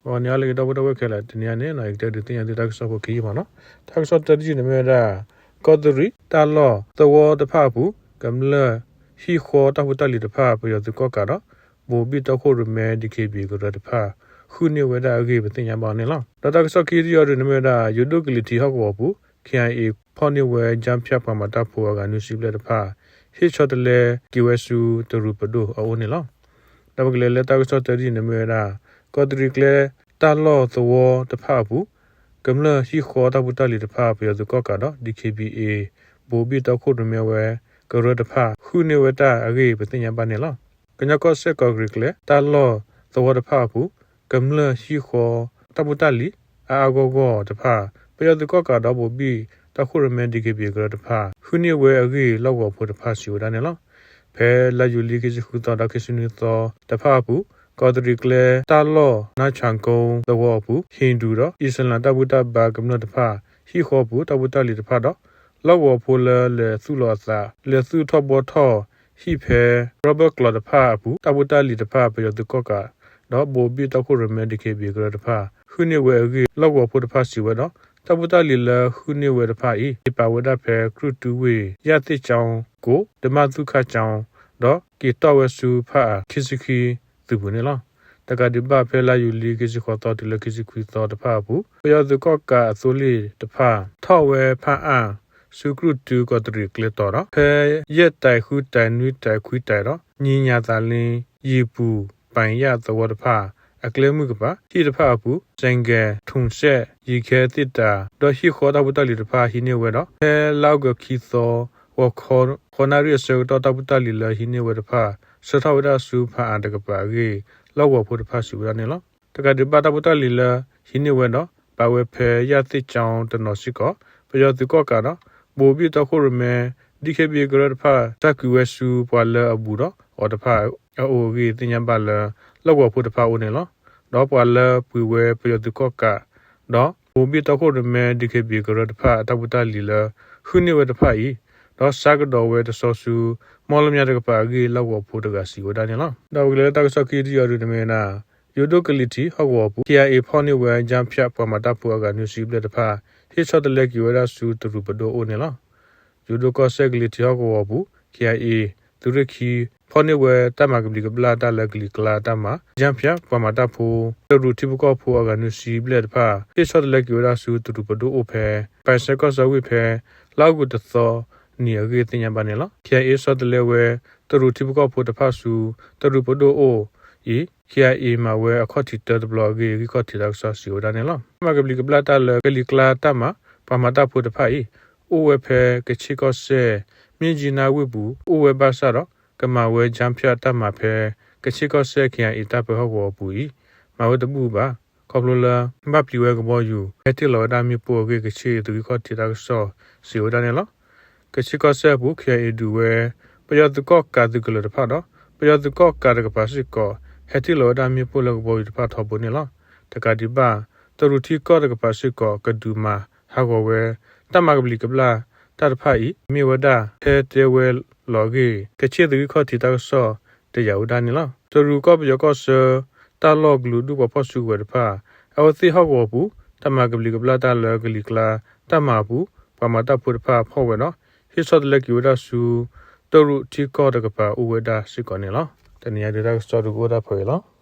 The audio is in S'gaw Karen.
အဂီၢ်န့ၣ် အါလၢက့ၤဒီပုၢ်ဝဲၢ်ခဲလၢာ် တနံၤအံၤန့ၣ် ယကတဲဒုးသ့ၣ်ညါသုတၢ်ကစီၣ်ဖိခံယုၢ်မးနီၤ. တၢ်ကစီၣ်တၢတယုၢ်န့ၣ်မ့ၢ်ဝဲဒၣ် ကီးတရံးတၢ်လီၢ်သဝီတဖၣ်အပူၤ ကမျၢၢ်ဟံၣ်ဃီတၢ်ဖိတၢ်လံၤတဖၣ် ပယီၤသုးကီၣ်ကးဒီး ဘိးဘံၣ်တီခိၣ်ရိၣ်မဲ DKBA ကရၢတဖၣ် ဃုန့ၢ်ဝဲဒၣ်အဂ့ၢ် ပသ့ၣ်ညါဘၣ်န့ၣ်လီၤ. ဒီးတၢ်ကစီၣ်ခံတယုၢ်အံၤဒုးန့ၣ်မ့ၢ်ဝဲဒၣ် ယိၤဒိၣ်ကလံၤထံးဟီၣ်ကဝီၤပူၤ KIA ဖီၣ်န့ၢ်ဝဲ ကၠၢဖၠၣ်ပှၤမၤတၢ်ဖိအဂၤနွံဆံဘျဲၣ်တဖၣ် ဟ့ၣ်ဆီတလဲက့ၤဝဲဆူတရူးပဒိၣ်အအိၣ်န့ၣ်လီၤ. ဒီးပကလဲၤလၢတၢ်ကစီၣ်တၢတယုၢ်န့ၣ်မ့ၢ်ဝဲဒၣ် ကီးတရံးကျဲတၢ်လီၢ်သဝီတဖၣ်အပူၤ ကမျၢၢ်ဟံၣ်ဃီတၢ်ဖိတၢ်လံၤတဖၣ် ပယီၤသုးကီၣ်ကးဒီး DKBA ဘိးဘံၣ်တီခိၣ်ရိၣ်မဲဝဲကရၢတဖၣ် ဃုန့ၢ်ဝဲတၢ်အဂ့ၢ် ပသ့ၣ်ညါဘၣ်န့ၣ်လီၤ. ကညီကီၢ်စဲၣ်ကီးတရံးကျဲ တၢ်လီၢ်သဝီတဖၣ်အပူၤ ကမျၢၢ်ဟံၣ်ဃီတၢ်ဖိတၢ်လံၤ အါအါဂီၢ်ဂီၢ်တဖၣ် ပယီၤသုးကီၣ်ကးဒီးဘိးဘံၣ်တီခိၣ်ရိၣ်မဲ DKBA ကရၢတဖၣ် ဃုန့ၢ်ဝဲအဂ့ၢ် လီၢ်ကဝီၤဖိတဖၣ်စံးဝဲဒၣ်န့ၣ်လီၤ. ဖဲလါယူၤလံခံဆံဃုသီဒီးခံဆံနွံသီတဖၣ်အပူၤ ကီးတရံးကျဲ တၢ်လီၢ်နါဆၣ်ကိသဝီအပူၤ ဟံၣ်ဒူၣ်ဒီး အံၣ်စလၣ်တၢ်ဘူၣ်တၢ်ဘါကမျၢၢ်တဖၣ် ဟံၣ်ဃီအပူၤ တၢ်ဖိတၢ်လံၤတဖၣ်ဒီး လီၢ်ကဝီၤဖိလၢလဲၤသူၣ်လီၤအသး လဲၤသူၣ်ထီၣ်ဘှီထီၣ်ဟံၣ်ဖဲ ရၢဘၢၣ်ကျီၤတဖၣ်အပူၤ တၢ်ဖိတၢ်လံၤတဖၣ် ပယီၤသုးကီၣ်ကးဒီး ဘိးဘံၣ်တီခိၣ်ရိၣ်မဲ DKBA ကရၢတဖၣ် ဃုန့ၢ်ဝဲအဂ့ၢ် လီၢ်ကဝီၤဖိတဖၣ်စံးဝဲဒီး တၢ်ဖိတၢ်လံၤလၢဃုန့ၢ်ဝဲတဖၣ်အံၤ က့ၤပာ်ဝဲဒၣ်ဖဲ ကြုၢ်တုဝ့ၢ် ယၣ်သ့ၣ်ကၠီကိး ဒမၣ်သူၣ်ခၣ်ကၠီ ဒီးက့ၤတီၢ်ဝဲဆူဖၣ်အၣ်ခံဆံခံသုးပူၤန့ၣ်လီၤ. တကးဒံးဘၣ်ဖဲလါယူၤလံခံဆံဃိးသီတုၤလၢခံဆံခွံသီတဖၣ်အပူၤ ပယီၤသုးကီၣ်ကးအသိလ့ၣ်တဖၣ် ထီၣ်ဝဲဖၣ်အၣ် ဆူကြုၢ်တုကီးတရံးကျဲတီၤဒီး ဖဲယဲၢ်တၢ်ဃုတၢ်နွံတၢ် ခွံတၢ်ဒီး နံၤညါသးလံ ယံာ်ပူၤ ပၢ်ယၣ်သဝီတဖၣ် အကျဲမုၢ်ကပၤ ဟံၣ်တဖၣ်အပူၤ စဲၣ်ကဲၣ် ထူၣ်စဲၣ် ယံၤခဲသ့ၣ်တၢ် ဒီးဟံၣ်ဃီတၢ်ဖိတၢ်လံၤတဖၣ်ဟံးန့ၢ်ဝဲဒီး ဖဲလါအီကူးခံသီ ဂီၤခီ ဃိးနၣ်ရံၣ်အဆၢကတီၢ် တၢ်ဖိတၢ်လံၤလၢဟံးန့ၢ်ဝဲတဖၣ် ဆှၢထီၣ်ဝဲဒၣ်ဆူဖၣ်အၣ်တကပၤအဂ့ၢ် လီၢ်ကဝီၤဖိတဖၣ်စံးဝဲဒၣ်န့ၣ်လီၤ. တကးဒံးဘၣ်တၢ်ဖိတၢ်လံၤလၢဟံးန့ၢ်ဝဲဒီး ပာ်ဝဲဖဲယၣ်သ့ၣ်ကၠီတနီၤစ့ၢ်ကီး ပယီၤသုးကီၣ်ကးဒီး ဘိးဘံၣ်တီခိၣ်ရိၣ်မဲ DKBA ကရၢတဖၣ် တၢ်ကွံာ်ဝဲဆူပှၤလၢအဘူးဒီးအီၤတဖၣ်အအိၣ်အဂ့ၢ် သ့ၣ်ညါဘၣ်လၢ လီၢ်ကဝီၤဖိတဖၣ်အအိၣ်န့ၣ်လီၤ. ဒီးပှၤလၢပှ့ၤဝဲပယီၤသုးကီၣ်ကး ဒီးဘိးဘံၣ်တီခိၣ်ရိၣ်မဲ DKBA ကရၢတဖၣ် အတၢ်ဖိတၢ်လံၤလၢ ဃုန့ၢ်ဝဲတဖၣ်အံၤ ဒီးဆါကဒီးဝဲတဆီဆူ မီၣ်လမၠါတကပၤအဂ့ၢ် လီၢ်ကဝီၤဖိတဂၤစံးဝဲဒၣ်န့ၣ်လီၤ. ဒီးပကလဲၤလၢတၢ်ကစီၣ်ခံတယုၢ်အံၤဒုးန့ၣ်မ့ၢ်ဝဲဒၣ် ယိၤဒိၣ်ကလံၤထံးဟီၣ်ကဝီၤပူၤ KIA ဖီၣ်န့ၢ်ဝဲ ကၠၢဖၠၣ်ပှၤမၤတၢ်ဖိအဂၤနွံဆံဘျဲၣ်တဖၣ် ဟ့ၣ်ဆီတလဲက့ၤဝဲဒၣ်ဆူတရူးပဒိၣ်အအိၣ်န့ၣ်လီၤ. ယိၤဒိၣ်ကီၢ်စဲၣ်ကလံၤထံးဟီၣ်ကဝီၤပူၤ KIA သုးရ့ၣ်ခံ ဖီၣ်န့ၢ်ဝဲတၢ်မၤကဘျံးကဘျၣ်တၢ်လၢကလံၤကျါတၢ်မၤ ကၠၢဖၠၣ်ပှၤမၤတၢ်ဖိ တရူးထံဖိကီၢ်ဖိအဂၤနွံဆံဘျဲၣ်တဖၣ် ဟ့ၣ်ဆီတလဲက့ၤဝဲဒၣ်ဆူတရူးပဒိၣ်အိၣ်ဖဲ ပၢ်ဆဲကီၢ်ဆၢဝ့ၢ်ဖဲ လါအီကူးတသီနံၤအဂ့ၢ်သ့ၣ်ညါဘၣ်န့ၣ်လီၤ. KIA ဆီတလဲဝဲ တရူးထံဖိကီၢ်ဖိတဖၣ်ဆူ တရူးပဒိၣ်အိၣ်အံၤ KIA မၤဝဲအခီၣ်ထံးတၢတဘျီအဂ့ၢ် ဂံၢ်ခီၣ်ထံးတၢ်ကစီၣ်စံးဝဲဒၣ်န့ၣ်လီၤ. တၢ်မၤကဘျံးကဘျၣ်တၢ်လၢကလံၤကျါတၢ်မၤ ပှၤမၤတၢ်ဖိတဖၣ်အံၤ အိၣ်ဝဲဖဲကဆ့ၣ်ကီၢ်စဲၣ် မ့ၢ်ကၠံနါဝ့ၢ်ပူၤ အိၣ်ဝဲဘၣ်ဆၣ်ဒီး ကမၤဝဲကၠၢဖၠၣ်တၢ်မၤဖဲ ကဆ့ၣ်ကီၢ်စဲၣ် KIA တၢ်ပၢဟီၣ်ကဝီၤပူၤအံၤ မၤဝဲတဘူၣ်ဘၣ် ခီဖျိလၢ ဘၣ်ပျံၤဝဲကဘီယူၤ ဟဲတ့ၢ်လီၤဝဲဒၣ်မ့ၣ်ပိၢ်အဂ့ၢ် ကဆ့ၣ်သုးဂံၢ်ခီၣ်ထံးတၢ်ကစီၣ်စံးဝဲဒၣ်န့ၣ်လီၤ. ကဆ့ၣ်ကီၢ်စဲၣ်အပူၤ KIA ဒုးဝဲ ပယီၤသုးကီၣ်ကးသုးကလၢၤတဖၣ်ဒီး ပယီၤသုးကီၣ်ကးတကပၤစ့ၢ်ကီး ဟဲတ့ၢ်လီၤဝဲဒၣ်မ့ၣ်ပိၢ်လၢကဘီယူၤတဖၣ်ထီဘိန့ၣ်လီၤ. တကးဒံးဘၣ် တရူးထံကီၢ်တကပၤစ့ၢ်ကီး ကဒုးမၤဟးဂီၤဝဲ တၢ်မၤကဘျံးကဘျၣ်တၢ်တဖၣ်အံၤ မ့ၢ်ဝဲဒၣ် ဟဲတဲဝဲလီၤအဂ့ၢ် ကဆ့ၣ်သုးဂံၢ်ခီၣ်ထံးတၢ်ကစီၣ်တယာ်ဝဲဒၣ်န့ၣ်လီၤ. တရူးကီၢ်ပယီၤကီၢ်ဆၢ တၢ်လီၢ်ကလုာ်ဒူၣ်ပှၤဖီၣ်စုကဝဲၤတဖၣ် အဝဲသ့ၣ်ဟီၣ်ကဝီၤပူၤ တၢ်မၤကဘျံးကဘျၣ်တၢ်လၢကလံၤကျါတၢ်မၤအပူၤ ပှၤမၤတၢ်ဖိတဖၣ်ဖီၣ်ဝဲဒီး ဟ့ၣ်ဆီတလဲက့ၤဝဲဒၣ်ဆူ တရူးထံကီၢ်တကပၤအိၣ်ဝဲဒၣ်စ့ၢ်ကီးန့ၣ်လီၤ. တနံၤအံၤဒုးတၢ်ကစီၣ်ဒုးကအိၣ်ဒၣ်ဖဲအံၤလီၤ.